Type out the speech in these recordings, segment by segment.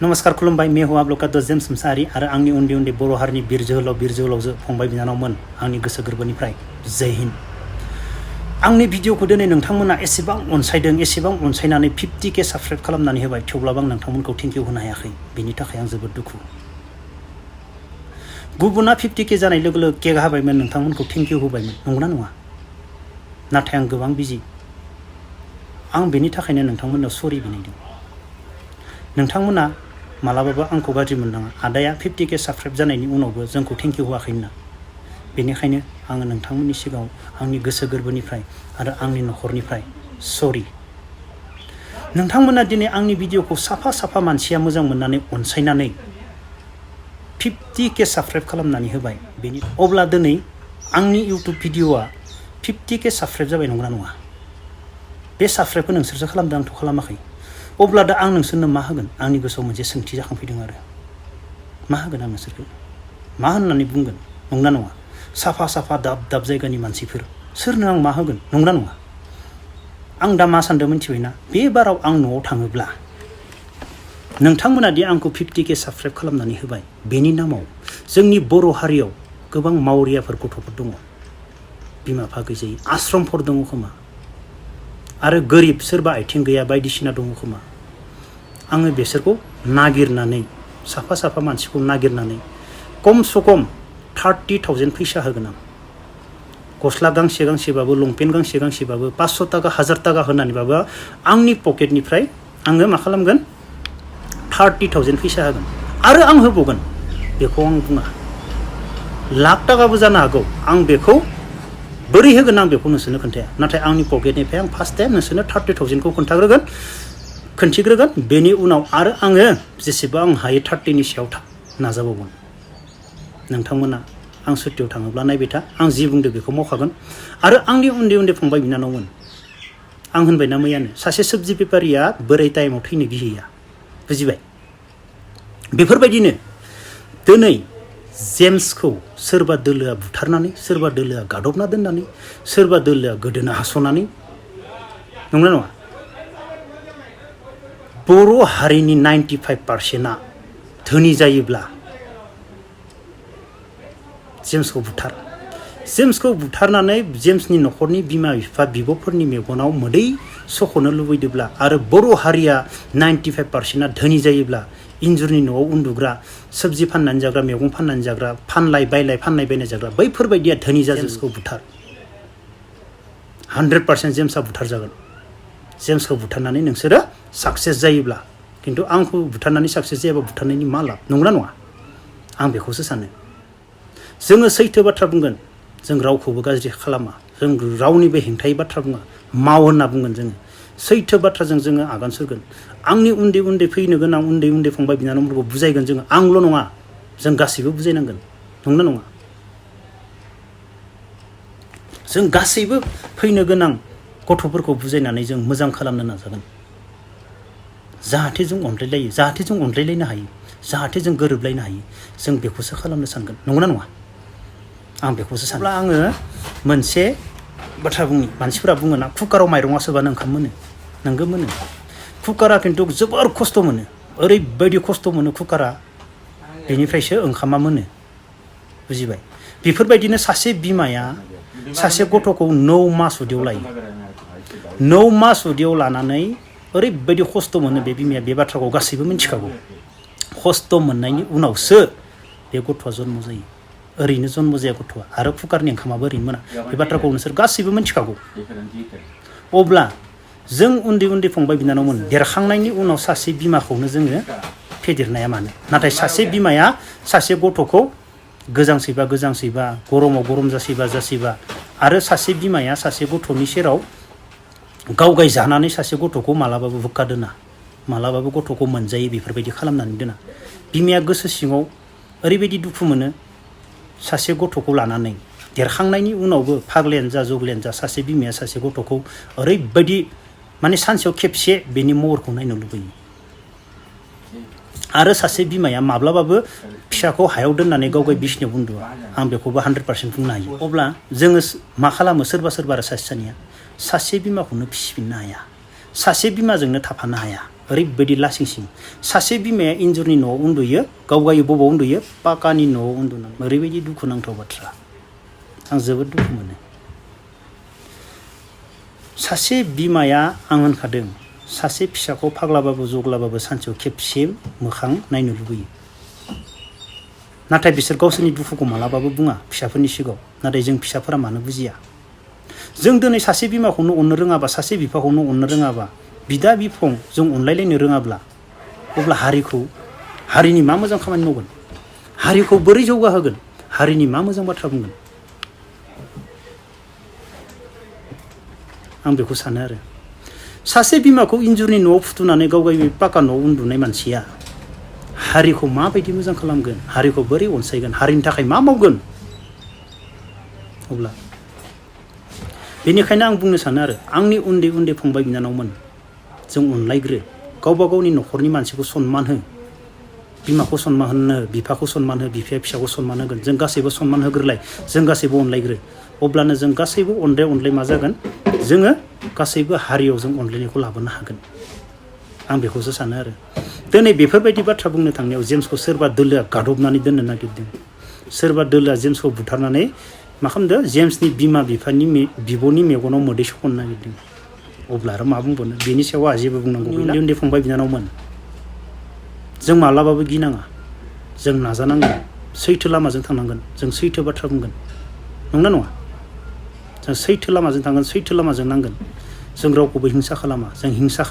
नमस्कार खुलुमबाय मैं हूं आप लोग का द जेम्स मुसाहारि आरो आंनि उन्दै उन्दै बर' हारिनि बिर जोहोलावजो फंबाय बिनानावमोन आंनि गोसो गोरबोनिफ्राय जय हिन्द। आंनि भिडिअखौ दिनै नोंथांमोना एसेबां अनसायदों एसेबां अनसायनानै 50K साबस्क्राइब खालामनानै होबाय, थेवब्लाबो आं नोंथांमोनखौ थेंक इउ होनो हायाखै। बेनि थाखाय आं जोबोद दुखु। गुबुना 50K जानाय लोगो लोगो केक हाबायमोन, नोंथांमोनखौ थेंक इउ होबायमोन, नंगौना नङा? नाथाय आं गोबां बिजि। आं बेनि थाखायनो नोंथांमोननाव सरि बिनायदों। नोंथांमोना मालाबाबो आंखौ गाज्रि मोननाङा। आदाया 50K साबस्क्राइब जानायनि उनावबो जोंखौ थेंक इउ होआखै होनना। बेनिखायनो आङो नोंथांमोननि सिगाङाव आंनि गोसो गोरबोनिफ्राय आरो आंनि नखरनिफ्राय सरि। नोंथांमोना दिनै आंनि भिडिअखौ साफा साफा मानसिया मोजां मोननानै अनसायनानै 50K साबस्क्राइब खालामनानै होबाय। अब्ला दिनै आंनि इउटुब भिडिअआ 50K साबस्क्राइब जाबाय, नंगौना नङा? बे साबस्क्राइबखौ नोंसोरसो खालामदों, आंथ' खालामाखै। अब्ला दा आं नोंसोरनो मा होगोन? आंनि गोसोआव मोनसे सोंथि जाखांफैदों आरो मा होगोन आं नोंसोरखौ? मा होननानै बुंगोन? नंगौना नङा? साफा साफा दाब दाब जायगानि मानसिफोर, सोरनो आं मा होगोन? नंगौना नङा? आं दा मा सानदों मिथिबायना? बे बाराव आं न'आव थाङोब्ला नोंथांमोना दि आंखौ 50K साबस्क्राइब खालामनानै होबाय, बेनि नामाव जोंनि बर' हारियाव गोबां मावरियाफोर गथ'फोर दङ, बिमा बिफा गैजायै आश्रमफोर दङ खोमा, आरो गोरिब सोरबा आथिं गैया बायदिसिना दङ खोमा। आङो बेसोरखौ नागिरनानै साफा साफा मानसिखौ नागिरनानै खमसे खम 30,000 फैसा होगोन आं। गस्ला गांसे गांसेबाबो, लंपेन्ट गांसे गांसेबाबो, 500 थाखा 1000 थाखा होनानैबाबो आंनि पकेटनिफ्राय आङो मा खालामगोन? 30,000 फैसा होगोन। आरो आं होबावगोन, बेखौ आं बुङा। लाख थाखाबो जानो हागौ। आं बेखौ बोरै होगोन आं बेखौ नोंसोरनो खोन्थाया। नाथाय आंनि पकेटनिफ्राय आं फार्स्ट टाइम नोंसोरनो 30,000खौ खिन्थिग्रोगोन। बेनि उनाव आरो आङो जेसेबां हायो 30नि सायाव नाजाबावगोन। नोंथांमोना आं सुटियाव थाङोब्ला नायबाय था, आं जि बुंदो बेखौ मावखागोन। आरो आंनि उन्दै उन्दै फंबाय बिनानावमोन, आं होनबायना मैयानो, सासे सबजि बेफारिया बोराय टाइमाव थैनो गिहैया, बुजिबाय? बेफोरबायदिनो दिनै जेम्सखौ सोरबा दोलोआ बुथारनानै, सोरबा दोलोआ गादबना दोननानै, सोरबा दोलोआ गोदोना हास'नानै, नंगौना नङा? बर' हारिनि 95%आ धोनि जायोब्ला जेम्सखौ बुथारनानै जेम्सनि नखरनि बिमा बिफा बिब'फोरनि मेगनाव मोदै सख'नो लुबैदोंब्ला, आरो बर' हारिया 95%आ धोनि जायोब्ला, इन्जुरनि न'आव उन्दुग्रा, सबजि फाननानै जाग्रा, मैगं फाननानै जाग्रा, फानलाय बायलाय जाग्रा, बैफोरबायदिया धोनि जेम्सखौ बुथार। 100% जेम्सआ बुथारजागोन। जेम्सखौ बुथारनानै नोंसोरो साक्सेस जायोब्ला। खिन्थु आंखौ बुथारनानै साक्सेस जायाबा बुथारनायनि मा लाब? नंगौना नङा? आं बेखौसो सानो। जोङो सैथो बाथ्रा बुंगोन, जों रावखौबो गाज्रि खालामा, जों रावनिबो हेंथायै बाथ्रा बुङा, माव होनना बुंगोन जोङो। सैथो बाथ्राजों जोङो आगान सुरगोन। आंनि उन्दै उन्दै फैनो गोनां उन्दै उन्दै फंबाय बिनानावफोरखौ बुजायगोन जोङो। आंल' नङा, जों गासैबो बुजायनांगोन, नंगौना नङा? जों गासैबो फैनो गोनां गथ'फोरखौ बुजायनानै जों मोजां खालामनो नाजागोन। जाहाथे जों अनलायलायो, जाहाथे जों अनलायलायनो हायो, जाहाथे जों गोरोबलायनो हायो, जों बेखौसो खालामनो सानगोन, नंगौना नङा? आं बेखौसो सानो। आङो मोनसे बाथ्रा बुंनि। मानसिफोरा बुङो ना, कुकाराव माइरङा सोबानो ओंखाम मोनो। नोंगौ मोनो। कुकारा खिन्थु जोबोर खस्थ' मोनो, ओरैबायदि खस्थ' मोनो कुकारा, बेनिफ्रायसो ओंखामा मोनो, बुजिबाय? बेफोरबायदिनो सासे बिमाया सासे गथ'खौ 9 मास उदैयाव लायो। 9 मास उदैयाव लानानै ओरैबायदि खस्थ' मोनो बे बिमाया, बे बाथ्राखौ गासैबो मिथिखागौ। खस्थ' मोननायनि उनावसो बे गथ'आ जन्म जायो। ओरैनो जन्म जाया गथ'आ, आरो कुकारनि ओंखामाबो ओरैनो मोना। बे बाथ्राखौ नोंसोर गासैबो मिथिखागौ। अब्ला जों उन्दै उन्दै फंबाय बिनानावमोन, देरखांनायनि उनाव सासे बिमाखौनो जोङो फेदेरनाया मानो? नाथाय सासे बिमाया सासे गथ'खौ गोजांसैबा, गरमाव गरम जासैबा, आरो सासे बिमाया सासे गथ'नि सेराव गावगाय जानानै सासे गथ'खौ मालाबाबो बुक्का दोना, मालाबाबो गथ'खौ मोनजायो बेफोरबायदि खालामनानै दोना। बिमाया गोसो सिङाव ओरैबायदि दुखु मोनो, सासे गथ'खौ लानानै देरखांनायनि उनावबो, फाग्लायानो जा जग्लायानो जा, सासे बिमाया सासे गथ'खौ ओरैबायदि माने सानसेयाव खेबसे बेनि महरखौ नायनो लुबैयो। आरो सासे बिमाया माब्लाबाबो फिसाखौ हायाव दोननानै गावगाय बिसिनायाव उन्दुआ। आं बेखौबो 100% बुंनो हायो। अब्ला जोङो मा खालामो? सोरबा आरो सासे सानैया सासे बिमाखौनो फिसिफिननो हाया, सासे बिमाजोंनो थाफानो हाया, ओरैबायदि लासिंसिं सासे बिमाया इन्जुरनि न'आव उन्दुयो गावगायो बबाव उन्दुयो पाकानि न'आव उन्दुनानै ओरैबायदि दुखुनांथाव बाथ्रा आं जोबोद दुखु मोनो सासे बिमाया आं होनखादों सासे फिसाखौ फाग्लाबाबो जग्लाबाबो सानसेयाव खेबसे मोखां नायनो लुबैयो नाथाय बिसोर गावसोरनि दुखुखौ मालाबाबो बुङा फिसाफोरनि सिगाङाव नाथाय जों फिसाफोरा मानो बुजिया जों दिनै सासे बिमाखौनो अननो रोङाबा सासे बिफाखौनो अननो रोङाबा बिदा बिफं जों अनलायलायनो रोङाब्ला अब्ला हारिनि मा मोजां खामानि मावगोन हारिखौ बोरै जौगाहोगोन हारिनि मा मोजां बाथ्रा बुंगोन आं बेखौ सानो आरो सासे बिमाखौ इन्जुरनि न'आव फुथुनानै गावगायनि पाका न'आव उन्दुनाय मानसिया हारिखौ माबायदि मोजां खालामगोन हारिखौ बोरै अनसायगोन हारिनि थाखाय मा मावगोन अब्ला बेनिखायनो आं बुंनो सानो आरो आंनि उन्दै उन्दै फंबाय बिनानावमोन जों अनलायग्रो गावबा गावनि न'खरनि मानसिखौ सनमान हो बिमाखौ सनमान हो बिफाखौ सनमान हो बिफाया फिसाखौ सनमान होगोन जों गासैबो सनमान होग्रोलाय जों गासैबो अनलायग्रो अब्लानो जों गासैबो अनलाय मा जागोन जोङो गासैबो हारियाव जों अनलायनायखौ लाबोनो हागोन आं बेखौसो सानो आरो दिनै बेफोरबायदि बाथ्रा बुंनो थांनायाव जेम्सखौ सोरबा दोलोआ गादबनानै दोननो नागिरदों सोरबा दोलोआ जेम्सखौ बुथारनानै मा खालामदों जेम्सनि बिमा बिफानि बिब'नि मेगनाव मोदै सख'नो नागिरदों अब्ला आरो मा बुंबावनो बेनि सायाव आंहा जेबो बुंनांगौ गैला उन्दै फंबाय बिनानावमोन जों माब्लाबाबो गिनाङा जों नाजानांगोन सैथो लामाजों थांनांगोन जों सैथो बाथ्रा बुंगोन नंना नङा जों सैथो लामाजों थांगोन सैथो लामाजों नांगोन जों रावखौबो हिंसा खालामा जों हिंसा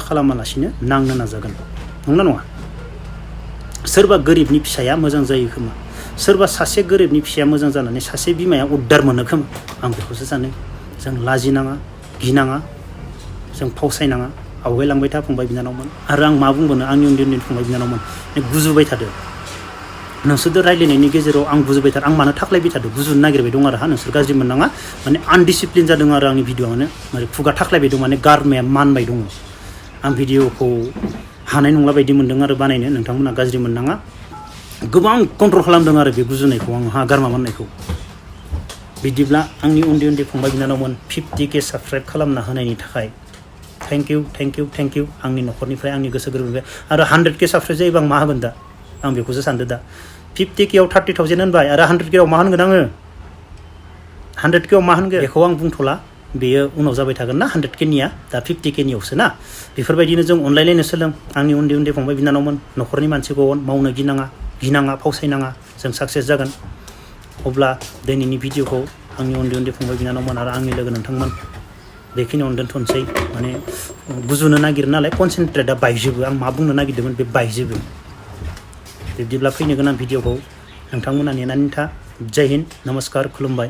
खालामालासिनो नांनो नाजागोन नंना नङा सोरबा गोरिबनि फिसाया मोजां जायो खोमा सोरबा सासे गोरिबनि फिसाया मोजां जानानै सासे बिमाया उद्धार मोनो खोमा आं बेखौसो सानो जों लाजिनाङा गिनाङा जों फावसायनाङा आवगायलांबाय था फंबाय बिनानावमोन आरो आं मा बुंबावनो आंनि उन्दै फंबाय बिनानावमोन गुजुबाय थादो नोंसोरजों रायज्लायनायनि गेजेराव आं बुजिबाय थादों आं मानो थाख्लायबाय थादों गुजुनो नागिरबाय दं आरो नोंसोर गाज्रि मोननाङा माने आनडिसिप्लिन जादों आरो आंनि भिडिअ'आनो माने खुगा थाख्लायबाय दं माने गारमाया मानबाय दङ आं भिडिअ'खौ हानाय नंला बायदि मोनदों आरो बानायनो नोंथांमोना गाज्रि मोननाङा गोबां कन्ट्रल खालामदों आरो बे गुजुनायखौ आंहा गारमा माननायखौ बिदिब्ला आंनि उन्दै फंबाय बिनानावमोन 50K साबस्क्राइब खालामना होनायनि थाखाय थेंक इउ आंनि न'खरनिफ्राय आंनि गोसो गोरबोनिफ्राय आरो 100K साबस्क्राइब जायोबा आं मा होगोन दा आं बेखौसो सानदो दा 50K आव 30,000 होनबाय आरो 100K आव मा होनगोन आङो 100K आव मा होनगोन बेखौ आं बुंथ'ला बेयो उनाव जाबाय थागोन ना 100K निया दा 50K नियावसो ना बेफोरबायदिनो जों अनलायलायनो सोलों आंनि उन्दै फंबाय बिनानावमोन न'खरनि मानसिखौ मावनो गिनाङा फावसायनाङा जों साक्सेस जागोन अब्ला दिनैनि भिडिअ'खौ आंनि उन्दै फंबाय बिनानावमोन आरो आंनि लोगो नोंथांमोन बेखिनियावनो दोनथ'नोसै माने गुजुनो नागिरो नालाय कनसेन्ट्रेटआ बायजोबो आं मा बुंनो नागिरदोंमोन बे बायजोबो बिब्दिब्ला फैनो गोनां भिडिअ'खौ नोंथांमोना नेनानै था जय हिन्द नमस्कार खुलुमबाय